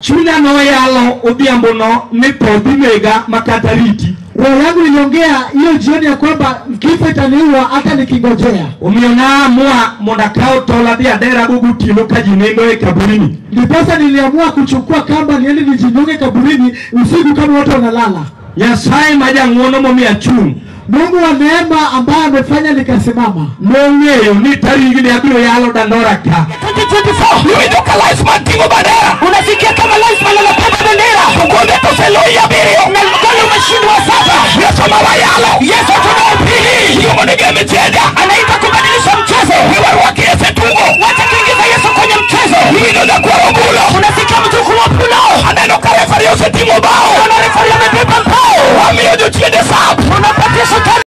Chunya noyalo odhiambono ni tho dhi nega makata riti. Roho yangu iliongea hiyo jioni ya kwamba kifo itaniua hata nikingojea. Omiyo naamua mondo akaw tol adhi aderago gotieno ka ji nindo e kaburini. Ndiposa niliamua kuchukua kamba niende nijinyonge kaburini usiku kama watu wanalala. Nyasaye ma jang'uono momiyo achung'. Mungu wa neema ambaye amefanya nikasimama. Nong'eyo ni tarigni abiro yalo Dandora ka. 2024 iwinjo ka linesman ting'o bendera, unasikia kama linesman anabeba bendera, ugonde to oseloyi abiriyo na goli umeshindwa saba. Yesu mawayalo, Yesu tunahubiri, iluongo ni game changer, anaita kubadilisha mchezo. We warwaki Yesu tungo, wacha tuingize Yesu kwenye mchezo. Iwinjo nyakwar Ogulo, unasikia mjukuu wa Pulo, aneno ka referee oseting'o bao, na referee amebeba mbao, wamiyo jochiende sap, unapatia shetani.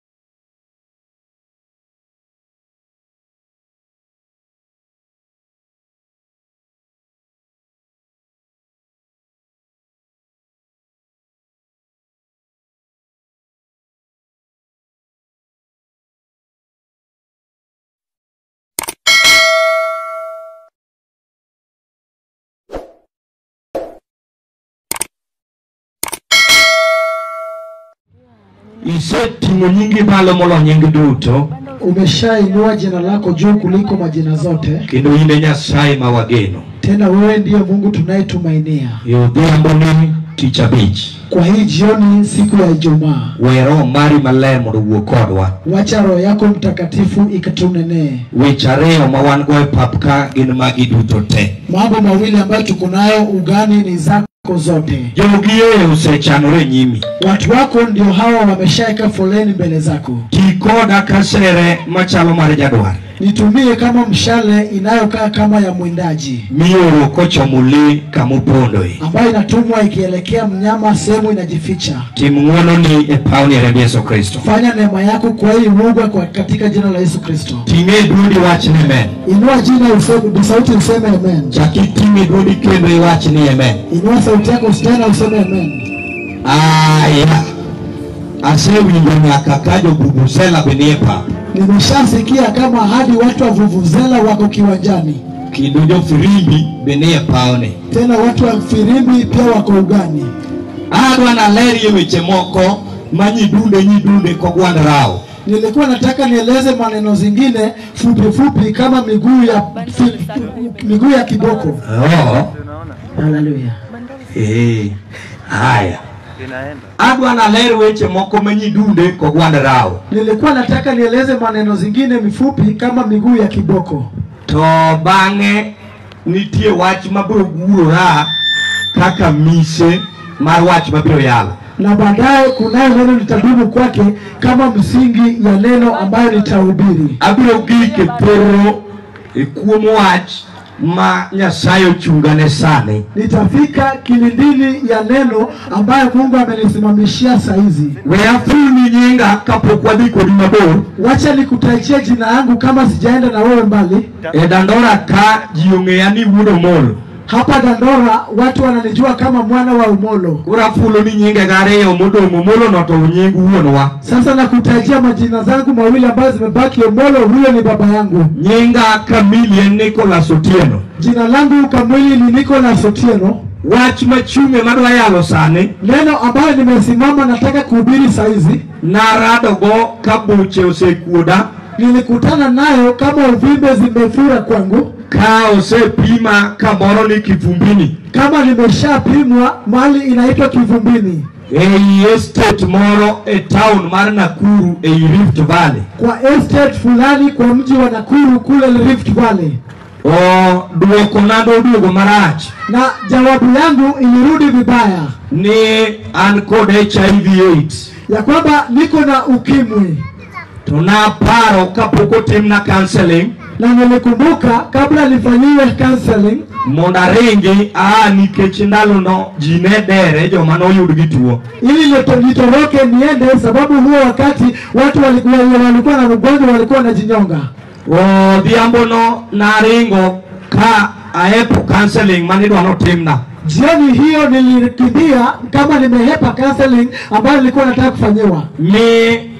Iseting'o nyingi malo molo nying duto. Umeshainua jina lako juu kuliko majina zote. Kendo in e Nyasaye ma wageno. Tena wewe ndiye Mungu tunayetumainia. E odhiamboni tich abich. Kwa hii jioni siku ya Ijumaa. We Roho mari maler mondo owuo kodwa. Wacha Roho yako Mtakatifu ikatunenee. Weche ariyo ma wan go e pap ka gin magi duto te. Mambo mawili ambayo tuko nayo ugani ni zako zote. Jogi e osechanore nyimi. Watu wako ndio hawa wameshaeka foleni mbele zako. Ti koda kasere machalo mar jadwar. Nitumie kama mshale inayokaa kama ya mwindaji. Mioro kochomo le kamopondoe. Ambayo inatumwa ikielekea mnyama sehemu inajificha. Tim ng'wononi e pawni e remb Yesu Kristo. Fanya neema yako kwa hii lugha kwa katika jina la Yesu Kristo. Ting'e dwondi iwach ni amen. Inua jina useme, sauti useme amen. Chak iting'e dwondi kendo iwach ni amen. Inua sauti yako tena useme amen. Aya. Asewinjo nyaka ka jo-vuvuzela be nie pap. Nimeshasikia kama hadi watu wa vuvuzela wako kiwanjani. Kendo jo-firimbi be nie pawni. Tena watu wa firimbi pia wako ugani. Adwa nalerie weche moko ma nyidunde kogwand rawo. Nilikuwa nataka nieleze maneno zingine fupi fupi kama miguu ya kiboko. Oh. Haleluya. Haya. Adwa naler weche moko ma nyidunde kogwand rawo. Nilikuwa nataka nieleze maneno zingine mifupi kama miguu ya kiboko. To bang'e nitie wach mabiro gurora kaka mise mar wach mabiro yalo. Na baadaye kunayo neno litadumu kwake kama msingi ya neno ambayo nitahubiri. Abiro gik e poro e kuom wach ma Nyasaye ochungane sani. Nitafika kilindini ya neno ambayo Mungu amenisimamishia saizi. We afulni nyinga kapok wadhi kodi mabor. Wacha nikutajie jina yangu kama sijaenda na wewe mbali. E Dandora ka ji ong'eya ni wuod Omolo. Hapa Dandora watu wananijua kama mwana wa Omolo. Koro afulo ni nyinge gariyo modong' Omolo no to nying wuonwa. Sasa nakutajia majina zangu mawili ambayo zimebaki. Omolo huyo ni baba yangu. Nyinga kamili en Nicholas Otieno. Jina langu kamili ni Nicholas Otieno. Wach machung'e madwa yalo sani. Neno ambayo nimesimama nataka kuhubiri saizi. Naradogo ka buche osekuoda. Nilikutana nayo kama uvimbe zimefura kwangu. Ka osepima kamoro ni Kivumbini. Kama nimeshapimwa mali inaitwa Kivumbini. Ei estate moro e town mar Nakuru e Rift Valley. Kwa estate fulani kwa mji wa Nakuru kule Rift Valley. Duoko nado oduogo marach. Na jawabu yangu ilirudi vibaya. Ni an kod HIV AIDS. Ya kwamba niko na ukimwi. To naparo kapok otimna counseling. Na nilikumbuka kabla nifanyiwe counseling mondo aringi aa nikech ndalono ji ne dere joma noyud gi tuo. Ili nitoroke niende sababu huo wakati watu walikuwa na ugonjwa walikuwa wanajinyonga. Odhiambono naringo ka aepo counseling manidwa notimna. Jioni hiyo nilikimbia kama nimehepa counseling ambayo nilikuwa nataka kufanyiwa. Mi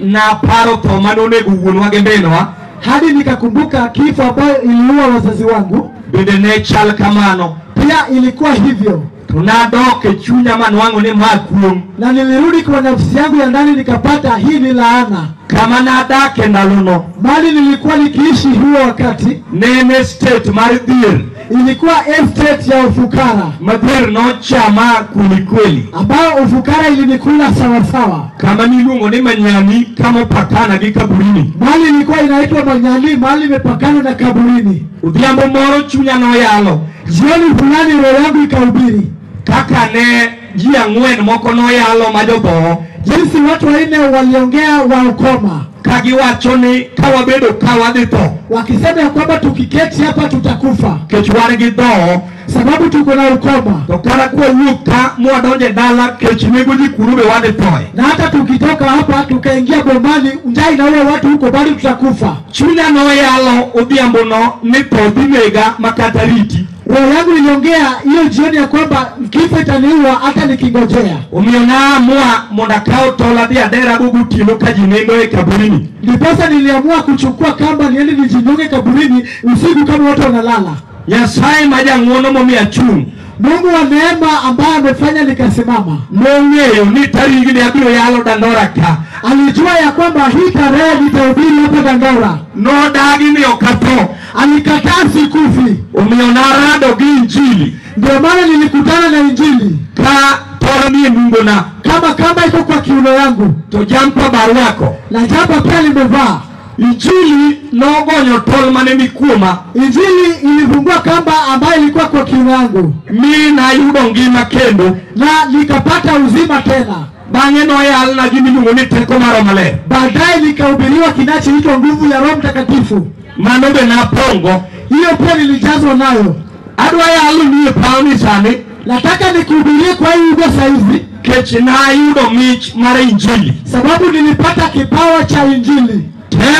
naparo tho manonego wuonwa gi minwa. Hadi nikakumbuka kifo ambayo iliua wazazi wangu. Bende ne chal kamano. Pia ilikuwa hivyo. To nadok e chunya manwang'o ni ma kuong'. Na nilirudi kwa nafsi yangu ya ndani nikapata hii ni laana. Kama nadak e ndalono, Mali nilikuwa nikiishi huo wakati ne en estate mar dhier. Ilikuwa estate ya ufukara, Ma dhier nochama kwelikweli. Ambayo ufukara ilinikula sawasawa. Kama niluongo ni Manyani kama opakana gi kaburini. Mali ilikuwa inaitwa Manyani, mali imepakana na kaburini. Odhiambo moro chunya noyalo. Jioni fulani roho yangu ikahubiri kaka ne ji ang'wen moko noyalo ma jodhoho, jinsi watu wanne waliongea wa ukoma, kagiwacho ni ka wabedo ka wadhi tho, wakisema ya kwamba tukiketi hapa tutakufa, kech wan gi dhoho, sababu tuko na ukoma, to kata kwawuok ka mwadonjo e dala kech nego ji kuro be wadhi thoe. Na hata tukitoka hapa tukaingia bomani njaa inaua watu huko bado tutakufa. Chunya noyalo odhiambo no ni tho dhi nega makata riti. Roho yangu iliongea hiyo jioni ya kwamba kifo itaniua hata nikingojea. Omiyo naamua mondo akaw tol adhi aderago gotieno ka ji nindo e kaburini. Ndiposa niliamua kuchukua kamba niende nijinyonge kaburini usiku kama watu wanalala. Nyasaye ma jang'uono momiyo achung', Mungu wa neema ambaye amefanya nikasimama, nong'eyo ni tarigni abiro yalo Dandora ka. Alijua ya kwamba hii tarehe nitahubiri hapa Dandora. Nodagi ni ok atho. Alikataa sikufi. Omiyo narado gi Injili. Ndio maana nilikutana na Injili ka tol nie nungona, kama kamba iko kwa kiuno yangu, to jampa barwako, na jampa pia nimevaa. Injili nogonyo tol mane ni kuoma. Injili ilifungua kamba ambayo ilikuwa kwa kiuno yangu, mi nayudo ngima kendo, na nikapata uzima tena. Bang'e noyalna gimiluongo ni teko mar Roho Maler. Baadaye nikahubiriwa kinachoitwa nguvu ya Roho Mtakatifu. Mano be napongo. Hiyo pia nilijazwa nayo. Adwa yalo ni e pawni sani. Nataka nikuhubirie kwa hii ugo saizi. Kech nayudo mich mar Injili, sababu nilipata kipawa cha Injili.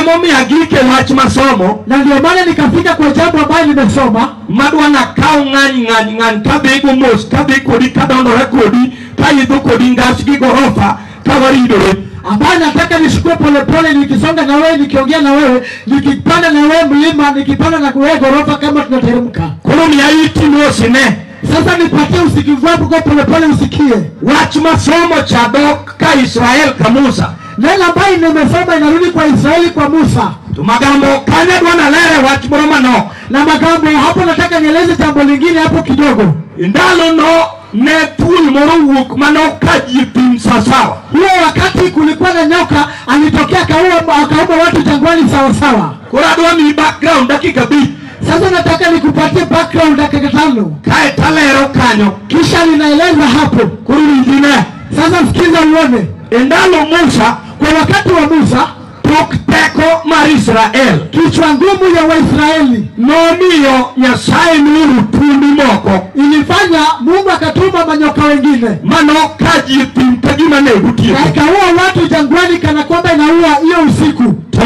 Emomiyo agik e wach masomo, na ndio maana nikafika kwa jambo ambalo nimesoma. Madwa nakaw ng'any ng'any ng'any kadhigo mos kadhi kodi kadondora kodi kaidho kodi ngas gi gorofa ka waridore. Ambayo nataka nishukue polepole nikisonga na wewe, nikiongea na wewe, nikipanda na wewe mlima, nikipanda na wewe gorofa kama tunateremka. Koro miya iti mos ine. Sasa nipatie usikivu wako kwa polepole usikie. Wach masomo cha dok ka Israel ka Musa. Neno ambayo nimesoma inarudi kwa Israeli kwa Musa. To magambo kanyo dwa nalere wach moro manok. Na magambo hapo nataka nieleze jambo lingine hapo kidogo. Ndalo no ne thuol moro wuok manoka ji thim sawasawa. Huo wakati kulikuwa na nyoka alitokea akaua watu jangwani sawasawa. Koro adwa miyi background dakika 5. Sasa nataka nikupatie background dakika 5. Kae talero kanyo. Kisha ninaeleza hapo. Koro winjine. Sasa sikiza uone. E ndalo Musa, kwa wakati wa Musa, tok teko mar Israel, kichwa ngumu ya Waisraeli, nomiyo Nyasaye nooro thuondi moko, ilifanya Mungu akatuma manyoka wengine manoka ji thim ka gima ne gotieno, na ikaua watu jangwani kana kwamba inaua hiyo usiku. To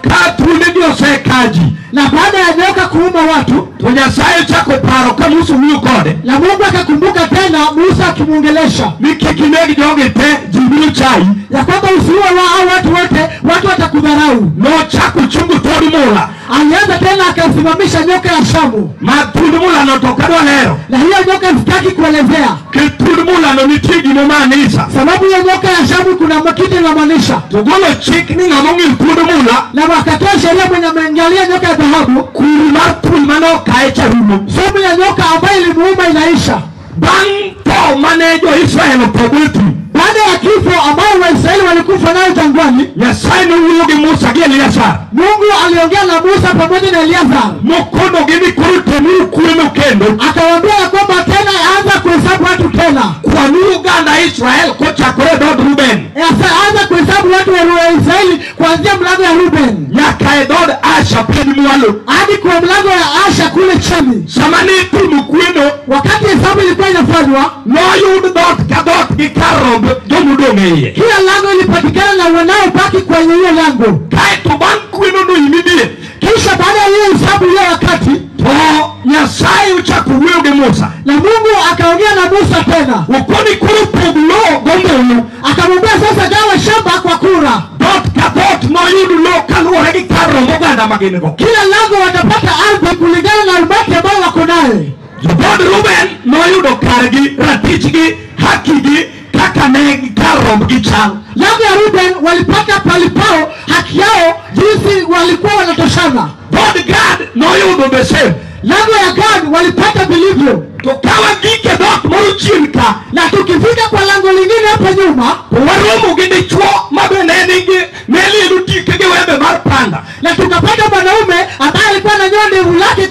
ka thuondegi osekaji, na baada ya nyoka kuuma watu, to Nyasaye ochako paro ka Musa wuoyo kode, na Mungu akakumbuka tena Musa akimuongelesha, ni kik ineg jogi te, ji biro chayi, ya kwamba usiue hao watu wote, watu watakudharau. Nochako chungo thund mula. Alianza tena akasimamisha nyoka ya Shamu. Ma thund mula no to kadwa lero. Na hiyo nyoka sitaki kuelezea. Ke thund mula no nitie gima maanisha. Sababu hiyo nyoka ya Shamu kuna kitu inamaanisha. To golo chik ni ng'ama ong'eyo thund mula, na wakatoa sheria mwenye ameangalia nyoka ya dhahabu, kuru mar thuol manokaye cha rumo. Sumu ya nyoka ambayo ilimuuma inaisha. Bang' tho mane jo-Israel otho e thim, baada ya kifo ambao Waisraeli walikufa nayo jangwani, Nyasaye nowuoyo gi Musa gi Eliazar. Mungu aliongea na Musa pamoja na Eliazar. Mokonogi ni koro temuru kweno kendo. Akawaambia ya kwamba tena anza kuhesabu watu tena. Kwanuru oganda Israel kochakore e dhood Reuben. Anza kuhesabu watu wa Israeli kuanzia mlango ya Reuben nyaka e dhood Asha piny mwalo, hadi kwa mlango ya Asha kule chini. Sama ne itimo kweno, wakati hesabu ilikuwa inafanywa, noyud dhoot ka dhoot gi kar romb jomodong' e iye. Kila lango ilipatikana na wanaobaki kwenye hiyo lango. Kaeto bang' kweno no immediate, kisha baada ya hiyo hesabu hiyo wakati, to Nyasaye ochako wuoyo gi Musa, na Mungu akaongea na Musa tena. Okoni koro pog lowo gombulu. Akamwambia sasa gawa shamba kwa kura. Dhoot ka dhoot noyud lowo kaluwore gi kar romb oganda ma gin go. Kila lango watapata ardhi kulingana na umati ambao wako naye. Dhood Reuben noyudo kargi, ratichgi, hakigi kaka ne kar rombgi chal. Lango ya Ruben walipata palipao haki yao jinsi walikuwa wanatoshana. Dhood Gad noyudo the same. Lango ya Gad walipata vilivyo. To ka wagik e dhoot moro chien ka, Na tukifika kwa lango lingine hapa nyuma, to waromo gi dichuo ma be ne nigi ne lielo tike gi wembe mar panda. Na tukapata mwanaume ambaye alikuwa ananyoa ndevu lake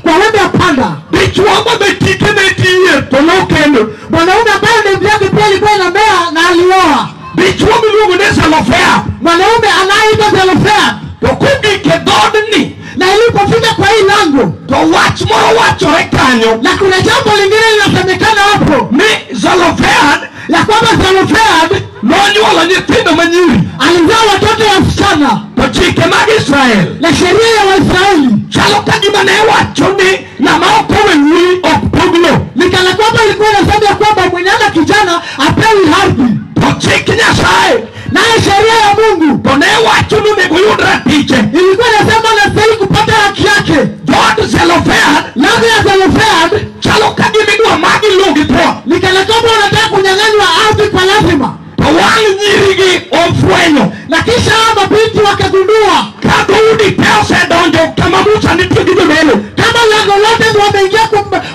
kwa wembe wa panda. Dichuo ma be tike ne tiye to nokendo. Mwanaume ambaye ndevu yake pia ilikuwa inamea na alioa. Dichuo miluongo ni Zelofehad. Mwanaume anayeitwa Zelofehad. To kogik e dhoodni, Na ilipofika kwa hii lango, to wach moro wachore kanyo na kuna jambo lingine linasemekana hapo ni Zelofehad ya kwamba Zelofehad nonyuolo nyithindo manyiri, alizaa watoto wasichana, to chike mag Israel na sheria ya Waisraeli chalo ka gima ne wacho ni ng'ama ok owe wuoyi ok pog lowo. Ni kana kwamba ilikuwa inasema ya kwamba mwenye ana kijana apewi ardhi. To chik Nyasaye, Naye sheria ya Mungu to ne wacho ni onego oyud ratiche. Ilikuwa inasema anastahili kupata haki yake. Dhood Zelofehad, Lango ya Zelofehad chalo ka gima idwa magi lowo gi thuon. Ni kana kwamba wanataka kunyang'anywa ardhi kwa lazima. To wang' nyirigi ofwenyo Na kisha hawa mabinti wakagundua ka dhoudi te osedonjo kama Musa nitie gi jodolo, kama lango lote wameingia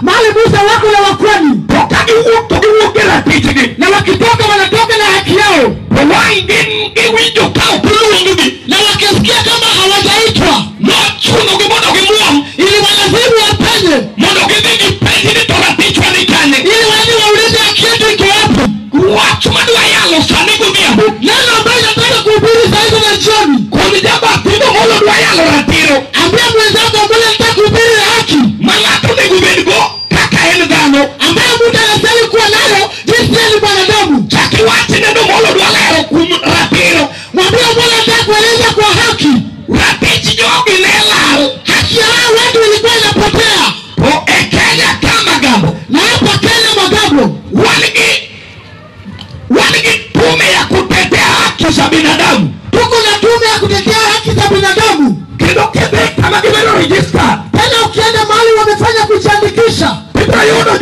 mahali Musa wako na wakwani, to ka giwuok to giwuok gi ratichgi, na wakitoka wanatoka na haki yao, to wang' gin giwinjo ka ok oluong-gi, na wakisikia kama hawajaitwa, nochunogi mondo gimuom, iliwalazimu wapenye, mondo gidhi gipenj ni to ratichwa ni kanye. Ili waende waulize haki yetu iko wapi. Wach madwa yalo sani godhiambo, Neno ambayo nataka kuhubiri saa hizi na jioni, kuom jabathino molo dwa yalo ratiro ambia mwenzako mbona nataka kuhubiri haki ma ng'ato onego bedgo kaka en dhano, ambayo mtu anastahili kuwa nayo jinsi yeye ni mwanadamu. Chak iwach neno molo dwa lero kuom ratiro. Mwambie mbona nataka kueleza kwa haki. Ratich jogi ne lal. Haki ya hao watu ilikuwa inapotea. To e Kenya ka Magambo, Na hapa Kenya Magambo, wan gi tume ya kutetea haki za binadamu. Tuko na tume ya kutetea haki za binadamu. Kendo kidhi kama gibedo registered, Tena ukienda mahali wamefanya kujiandikisha, ibiro yudo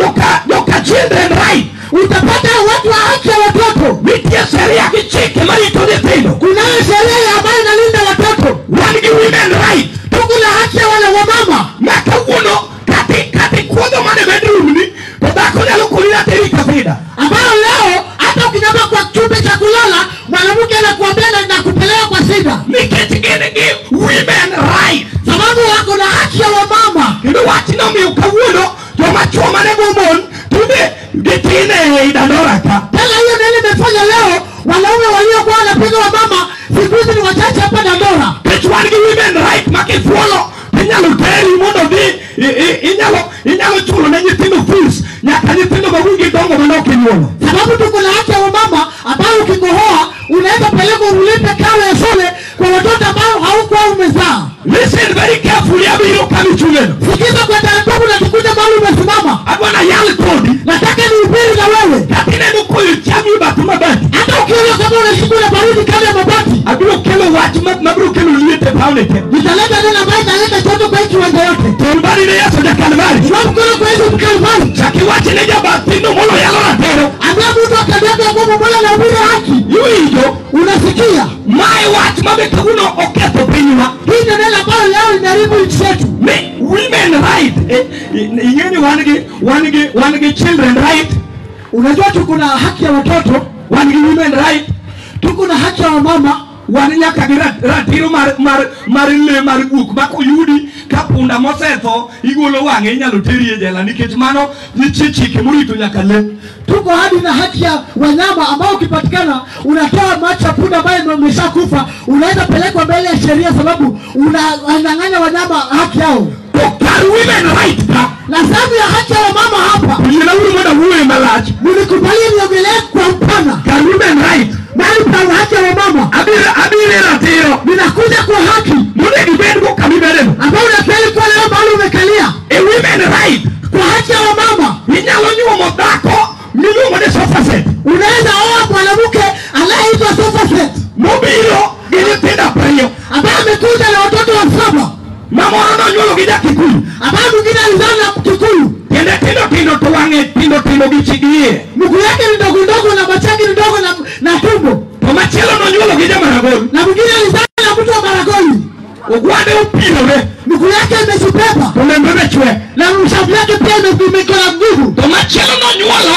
joka children right. Utapata watu wa haki ya watoto. Nitie sheria gi chike marito nyithindo. Kunayo sheria ambayo inalinda watoto. Wan gi women right. Tuko na haki ya wale wamama. Ma kawuono kati kuodho mane bedroom ni to dhako nyalo koni nateri kafida, ambayo leo hata ukinyama kwa chumba cha kulala mwanamke anakuambia na nakupeleka kwa shida, nikech gin gi women right, sababu wako na haki ya wamama. Kendo wachno omiyo kawuono joma chuo mane go mon tinde gitin ei Dandora ka. Tena hiyo ndio imefanya leo wanaume waliokuwa wanapiga wamama siku hizi ni wachache hapa Dandora. Nikech wan gi women right ma kifuolo inyalo teri mondo dhi inyalo chulo ne nyithindo fees nyaka nyithindo ma wigi dongo mane ok inyuolo. Sababu tuko na haki ya wamama ambayo ukikohoa unaweza pelekwa ulipe karo ya shule kwa watoto ambao haukuwa umezaa. Listen very carefully, abiro kama ichungeno. Sikiza kwa taratibu na tukuja mahali umesimama. Adwa na yal kodi. Nataka nihubiri na wewe. Kata ineno koyo chami bath mabati, Hata ukiona kama unashikwa na baridi kama ya mabati, abiro kelo wach mabiro kelo liet e pawni te. Nitaleta neno ambayo italeta joto kwa hii kiwanja yote. Tor badi ne Yesu ja Kalvari. Inua mkono kwa Yesu Mkalvari. Chak iwach ne jabathino molo yalo ratiro. Ambia mtu akadaka ya kwamba Bwana anahubiri haki. Iwinjo? Unasikia? Mae wach mabe kawuono oketho pinywa. Hii ndio neno ambalo leo linaharibu nchi yetu. Ni women right. Ing'e ni wan gi children right. Unajua tuko na haki ya watoto, wan gi women right, tuko na haki ya wamama, wan nyaka gi ratiro mar le mar guok ma koyudi ka punda mosetho igolo wang'e inyalo teri e jela nikech mano nitie chike morito nyaka le. Tuko hadi na haki ya wanyama ambao ukipatikana unatoa macho ya punda ambaye imeshakufa unaweza pelekwa mbele ya sheria sababu unanyang'anya wanyama haki yao. To kar women right ka, Na sababu ya haki ya wamama hapa, yiena uru mondo awuoye malach. Mnikubalie niongelee kwa upana. Kar women right, mahali pa haki ya wamama, abiro e ratiro ninakuja kwa haki monego ibedgo kama ibedeno, ambayo unastahili kuwa leo mahali umekalia. E women right, kwa haki ya wamama, inyalo nyuomo dhako miluongo ni sofa set. Unaweza oa mwanamke anayeitwa sofa set mobiro gi nyithindo 20, ambaye amekuja na watoto wa 7, ma moro nonyuolo gi ja Kikuyu, ambaye mwingine alizaa na Mkikuyu. Tiende gi. Mguu yake ni ndogo ndogo na macho yake ni ndogo na tumbo. To machielo nonyuolo gi jamaragol. Na mwingine alizaa na mtu wa maragoli. Ogwande opirore. Mguu yake imejibeba. To lembe be chwe. Na mshavu yake pia imekuwa na nguvu. To machielo nonyuolo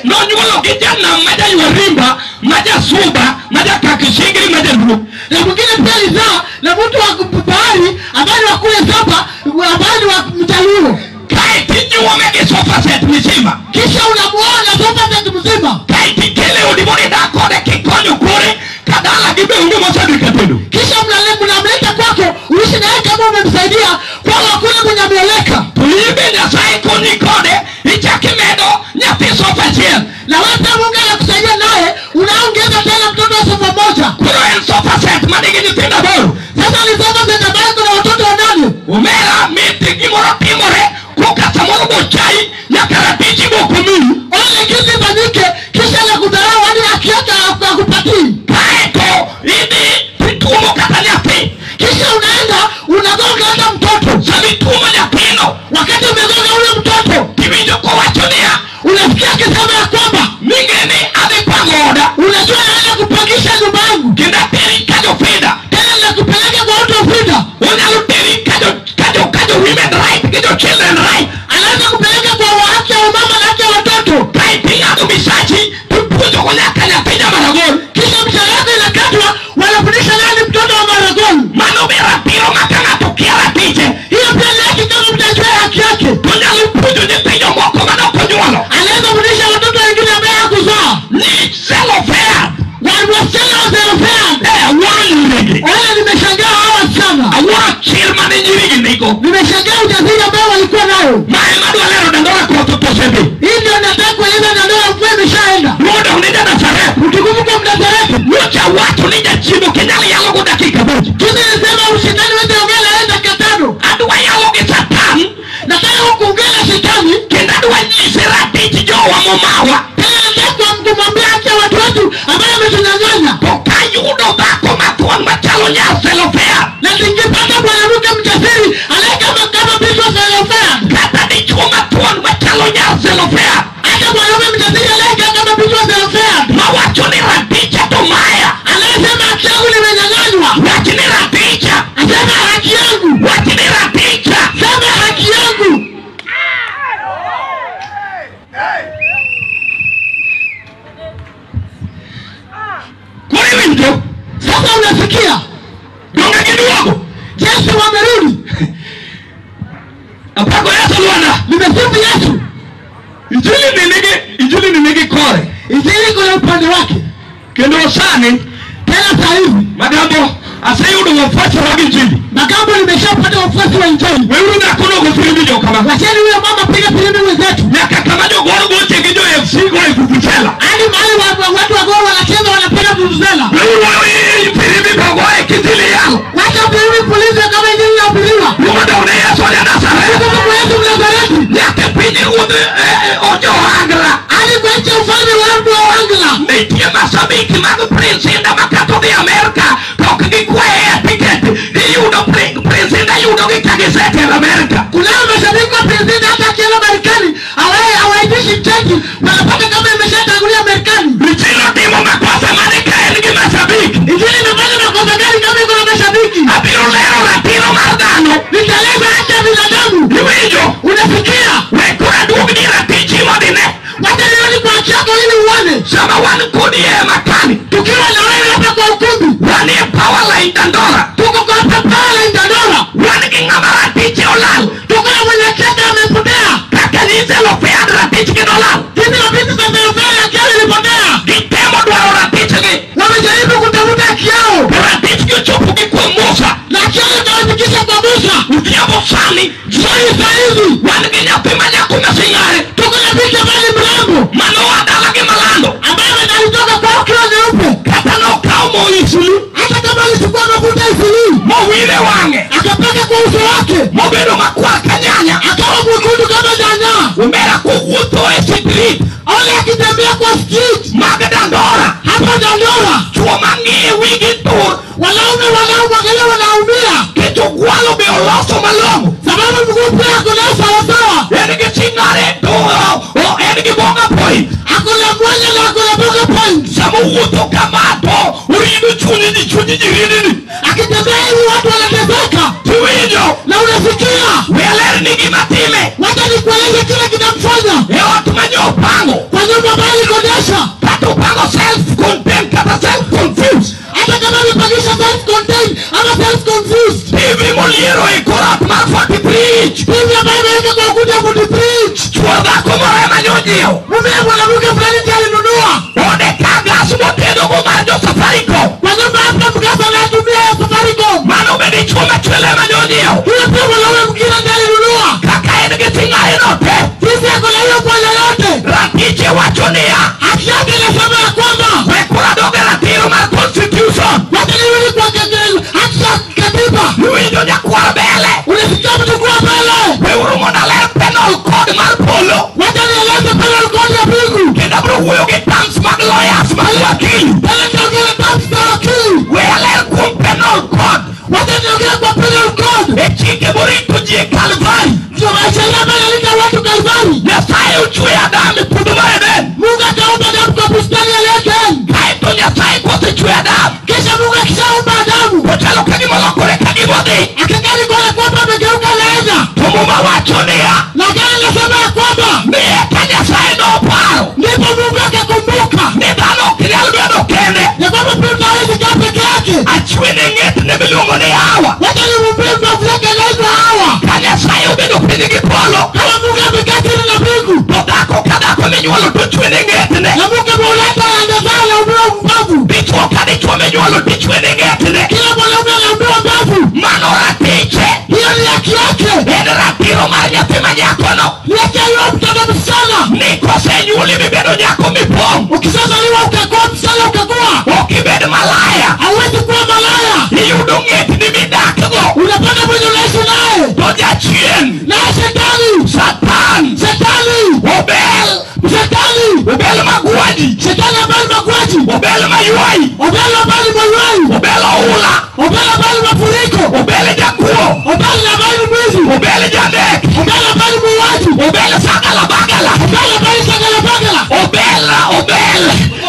nonyuolo gi janam ma jaywarimba, ma jasuba, ma jakakishingri, ma jaluo. Na mwingine pia alizaa na mtu wa bahari ambaye ni wa kule Saba, ambaye ni wa Mjaluo. Kae tinyuome gi sofa set mzima. Kisha unamuona na sofa set mzima. Kae tikele odi mondo idak kode kikonyo kore kadala gi be onge mosedhi ka tedo. Kisha mnamleta kwako uishi naye kama umemsaidia, kwa hakuna mwenye ameoleka. To in be Nyasaye konyi kode ichak imedo nyathi sofa achiel. Na wewe pia Mungu anakusaidia naye unaongeza tena mtoto wa sofa moja. Koro en sofa set manigi nyithindo aboro. Sasa ni sofa set ambayo kuna watoto wanane. Omera miti gimoro timore koka samoro bochai nyaka ratichi bokomiyi. Ole kitu ifanyike kisha la kudharau hadi haki yake hakupatii. Kaeto idhi tituomo kata nyathi. Kisha unaenda unagonga hata mtoto. Sama ituomo nyathino, wakati umegonga ule mtoto, tiwinjo kowacho niya, unasikia akisema ya kwamba ning'e ni adhi pango oda. Unajua naenda kupangisha nyumba yangu. Kendo ateri ka jo Frida. Tena nakupeleka kwa watu wa Frida. Onyalo teri ka jo women right gi jo children right. Anaweza kupeleka kwa haki ya mama na haki ya watoto. Kae ting'ado misachi tipuonjo go nyaka nyathi jamaragol. Kisha mshahara wako inakatwa, wanafundisha nani mtoto wa maragol. Mano be ratiro ma ka ng'ato kia ratiche. Hiyo pia ni haki kama mtu ajue haki yake. Tonyalo puonjo nyithindo moko manok onyuolo. Anaweza kufundisha watoto wengine ambaye hakuzaa. Ni Zelofehad. Wasichana wa Zelofehad. Awuoro nyirigi. Wala nimeshangaa hawa wasichana. Awuoro chir mane nyirigi nigo. Nimeshangaa ujasiri ambao walikuwa nayo. Ma ema adwa lero Dandora koth osedhi. Hii ndio nataka kueleza Dandora mvua imeshaenda. Luo dong ne ja-Nazareth. Utukufu kwa Mnazareti. Nyocha wacho ni jachien ok inyal yalo go dakika abich. Kimi nilisema ushetani wewe ongea na yeye dakika 5. Adwa yalo gi Satan. Nataka kuongea na shetani. Kendo adwa nyise ratich jowa momawa. Tena nataka kumwambia haki ya watu wetu ambaye ametunyang'anya. To kayudo dhako mathuon machalo nyar Zelofehad. Na ningepata mwanamke mjasiri aliye kama binti wa Zelofehad. Kata dichuo mathuon machalo nyar Zelofehad. Hata mwanaume mjasiri aliye kama binti wa Zelofehad. Mawacho ni raticha to maya. Anayesema haki yangu nimenyang'anywa. Wach ni raticha. Asema haki yangu. Wach ni raticha. Sema haki yangu. Koro iwinjo? Sasa unasikia? Donge giduogo? Yesu wamerudi. Apako Yesu Lwanda. Nimesifu Yesu. Injili ni nigi kore. Injili kuna upande wake. Kendo sani tena saa hivi Magambo aseyudo wafuasi wa Injili. Magambo nimeshapata wafuasi wa Injili. Weuru dhakono go firimbi jokama. Wacheni huyo mama piga firimbi wenzetu. Nyaka kama jogoro goche gi jo FC go e vuvuzela. Hadi mahali watu wa Gor wanacheza wanapiga vuvuzela. Weuru firimbi go e kitili yalo. Wacha firimbi pulize kama Injili inahubiriwa. Luo ne Yesu wa Nazareth. Mungu Yesu Mnazareti. Nyaka piny ruodh ojo Angla. Hadi kwa nchi ufalme wa watu wa Angla. Nitie mashabiki mag Prince Inda makato dhi Amerka to ok gikwaye e tiket. Giyudo Prince Inda yudo gi ka gisetero Amerka. Kunao mashabiki wa Prince Inda hata akienda Marekani hawaitishi cheki, wanapata kama imeshatangulia Marekani. Injili otimo makosa mane ka en gi mashabiki. Injili imefanya makosa gani kama iko na mashabiki? Abiro lero ratiro mar dhano. Nitaleza haki ya binadamu. Iwinjo? Unasikia? We koro aduogni ratichi mondo ine. Wacha nirudi kwa haki yako ili uone. Sama wan kodi e hema kani. Tukiwa na wewe hapa kwa ukumbi. Wan e Power Line Dandora. Tuko kwa hapa Power Line Dandora. Wan gi ng'ama ratiche olal. Tuko na mwenye haki yake amepotea. Kaka nyi Zelofehad ratichgi nolal. Jinsi la binti za Zelofehad haki yao ilipotea. Gitemo dwaro ratichgi. Wamejaribu kutafuta haki yao. To ratichgi ochopo gi kuom Musa. Na haki yao ikawafikisha kwa Musa. Odhiambo sani. Jioni saa hizi. Wan gi nyathi ma nyako ma sing'are. Tuko na binti ambaye ni mrembo. Manoa dala gi malando. Ambaye alitoka kwa ukiwa nyeupe. Kata nokawo mo isili. Hata kama alichukua mafuta isili. Mowire wang'e. Akapaka kwa uso wake. Mobedo makwar ka nyanya. Akawa mwekundu kama nyanya. Omera kowuotho e street. Ole akitembea kwa street mag Dandora. Hapa Dandora. Chuo mang'iye wigi tur. Wanaume wanaomwangalia wanaumia. Nikech ogwalo be oloso malong'o. Sababu mguu pia ako nayo sawasawa. En gi sing'are to en gi bonga. point. Akona mwanya na akona bonga point. Sama wuotho kama to urido chunyi ji ridini. Akitembea hivi watu wanateseka. Tiwinjo. Na unasikia. We aler ni gima time. Wacha nikueleze kile kinamfanya. E ot manyo opango. Kwa nyumba ambayo alikodesha. Kata opango self contained kata self confused. Hata kama amepangisha self contained ama self confused. TV moliero e kor ot mar 43 inch. TV ambayo imeweka kwa ukuta 43 inch. Chuo dhako moro ema nyonyiewo. Mume mwanamke fulani ndiye alinunua. Ode ka gas motedogo mar jo Safaricom. Kwa nyumba hapa mgasa anatumia ya Safaricom. Mano be dichuo machielo ema nyonyiewo. Huyo pia mwanaume mwingine ndiye alinunua. Kaka en gi sing'aye no te. Sisi ako na hiyo bwana yote. Ratiche wacho niya. Haki yake inasema ya kwamba. We koro adog e ratiro mar constitution. Wacha nirudi kwa haki ya katiba. Iwinjo nyakwar Bele. Unasikia mjukuu wa Bele. Weuru mondo aler penal code mar polo. Wacha nieleze penal code ya mbingu. Kendo abiro wuoyo gi terms mag lawyers mag wakili. Tena nitaongea terms za wakili. We aler kuom penal code. Wacha niongee kwa penal code. E chike morito ji e Kalvari. Ndio sheria ambayo inalinda watu Kalvari. Nyasaye ochweyo Adam e puodho mar Eden. Mungu akaumba Adamu kwa bustani ya Eden. Kaeto Nyasaye kosechweyo Adam. Kisha Mungu akishaumba Adamu. Ochalo ka gima olokore ka gima odhi. Akakali kana kwamba amegeuka laana. To Muma wacho niya. Lakini anasema ya kwamba ni eka Nyasaye noparo. Ndipo Mungu akakumbuka. Ni dhano ok nyal bedo kende. Ya kwamba mtu hawezi kaa peke yake. Achwene ng'etne miluongo ni Hawa. Wacha nimwambie mbavu yake anaitwa Hawa. Ka Nyasaye obedo piny gi polo. Kama Mungu amekaa chini na mbingu. To dhako ka dhako minyuolo to chwene ng'etne. Na Mungu ameuleta angezaa na umewa mbavu. Dichuo ka dichuo minyuolo to chwene ng'etne. Kila mwanaume anaumbiwa mbavu. Mano ratiche. Hiyo ni haki yake. En ratiro mar nyathi ma nyakono. Ni haki ya yule mtoto msichana. Ni kosenyuoli mibedo nyako mipong'. Ukishazaliwa ukakuwa msichana ukakuwa. Ok ibed malaya. Hauwezi kuwa malaya. Iyudo ng'etni midakgo. Unapata mwenye unaishi naye. To jachien. Na shetani. Satan. Shetani. Obel. Shetani. Obel magwaji. Shetani ambaye ni magwaji. Obel mayuai. Obel ambaye ni mayuai. Obel oula. Obel ambaye ni mafuriko. Obel jakuo. Obel ambaye ni mwizi. Obel janek. Obel ambaye ni muuaji. Obel sagala bagala. Obel ambaye ni sagala bagala. Obel, Obel.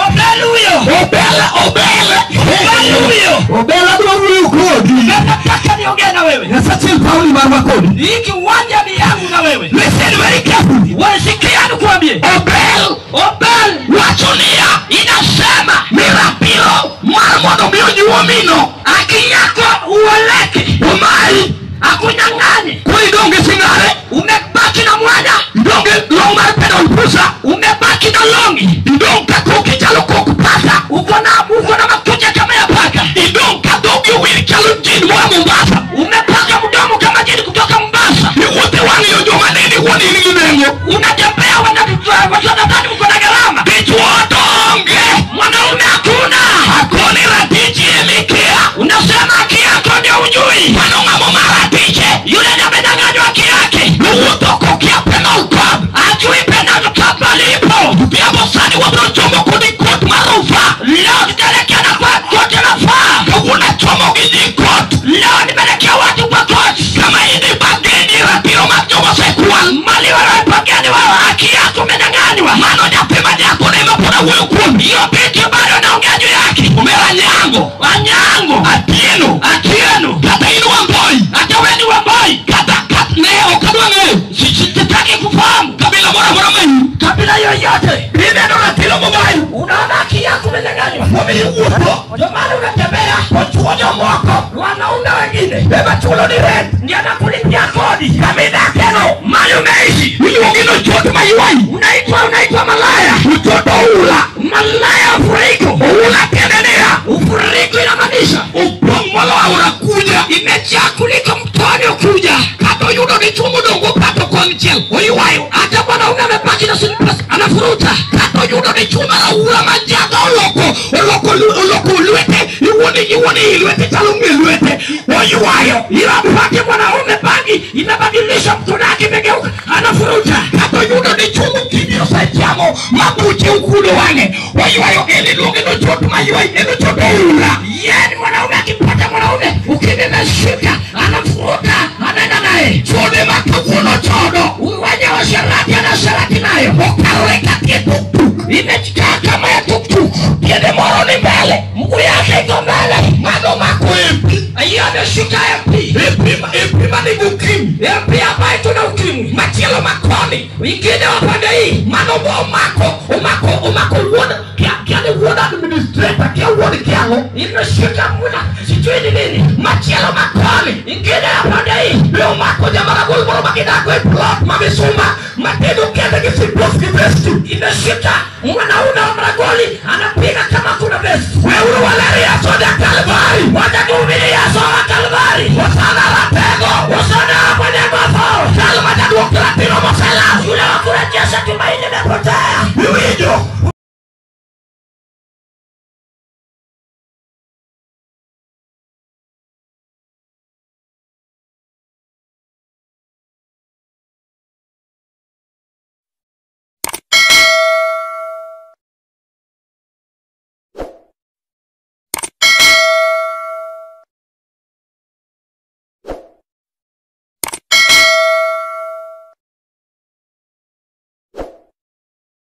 Obel huyo. Obel, Obel. Obel huyo. Obel abiro wuoyo kodi. Nataka niongee na wewe. Nyasaye Pauli marwa kodi. Hii kiwanja ni yangu na wewe. Listen very carefully. Wewe sikia nikuambie. Obel, Obel wacho niya. Inasema ni ratiro mar mondo mi onyuomino. Haki yako uoleke. Omai akunyang'anye. Koro idong' gi singare. Umebaki na mwana. Idong' gi long mar pedal pusa. Umebaki na longi. Idong' ka koki chalo kok paka. Uko na makucha kama ya paka. Idong' ka dhogi owil chalo jin moa Mombasa. Umepaka mdomo kama jini kutoka Mombasa. Iwuothe wang' yo joma neni wuon in gi nengo. Unatembea watu wanadhani uko na gharama. Dichuo to onge. Mwanaume hakuna. Akoni ratichi emikia. Unasema haki yako ndio hujui. Mano ng'amo mar ratiche. Yule ndiye amedanganywa haki yake. Nowuotho kokia penal code. Hajui penal code malipo. Odhiambo sani wabiro chomo kodi kot mar rufaa. Leo tutaelekea na kwa koti ya rufaa. Kawuono achomo gi ji kot. Leo nimeelekea watu kwa koti. Kama idhi bageni ratiro mar joma osekwal. Mali wanayopokea ni wao, haki yako umenyang'anywa. Mano nyathi ma nyako ne ema pod awuoyo kuome. Hiyo binti bado naongea juu yake. Omera Anyango. Anyango. Atieno. Atieno. Kata in Wamboi. Hata wewe ni Wamboi. Kata ne ok adwa ng'eyo. Sitaki kufahamu. Kabila moro amora ma in. Kabila yoyote. Ineno ratiro momayi. Unaona haki yako umenyang'anywa. Omiyo iwuotho. Ndio maana unatembea. Ochuo jomoko. Wanaume wengine. Ema chulo ni rent. Ndio anakulipia kodi. Kama idakeno. Mali umeishi. Iluongi ni ochot mayuai. Unaitwa malaya. Uchoto oula. Malaya ufuriko. Oula tiende niya. Ufuriko inamaanisha opong' molo aora kuja. Imejaa kuliko mtoni ukuja. Kata oyudo dichuo modong' opato konchiel oywayo. Hata mwanaume amebaki na slippers anafuruta. Kata oyudo dichuo mar aura ma njaga oloko lwete. Iwuone lwete chalo ng'e lwete. Oywayo. Ila mwanaume bangi inabadilisha mkono wake imegeuka anafuruta. Kata oyudo dichuo mokimi osechamo mabuche okuodo wang'e. Oywayo en iluonge ni ochot mayuai en ochot oula. Yeye ni mwanaume akipata mwanaume ukimwi imeshika anafuruta anaenda naye. Chode ma kawuono chodo. Huyu wenye washerati ana uasherati nayo okarore katie tuktuk, imekaa kama ya tuktuk. Tiende moro ni mbele, mguu yake iko mbele. Mano mako MP. Hiyo ameshika MP. MP manigi ukimwi. MP ambaye tuna ukimwi. Machielo makoni. Ingine wa pande hii. Mano bo omako wuon kia ni wuon administrator kia wuon kiang'o. Imeshika muna sijui ni nini. Machielo makoni. Ingine ya pande hii. Be omako jamaragol moro magidago e plot ma misumba matedo kende gi sipos gi vesti. Imeshika mwanaume wa Maragoli anapiga kama kuna vesti. Weuru waler Yesu ja Kalvari. Wacha tuhubiri Yesu wa Kalvari. Hosana ratego. Hosana kwenye mafao. Chal ma jaduok ratiro moselal. Yule wa kurejesha tumaini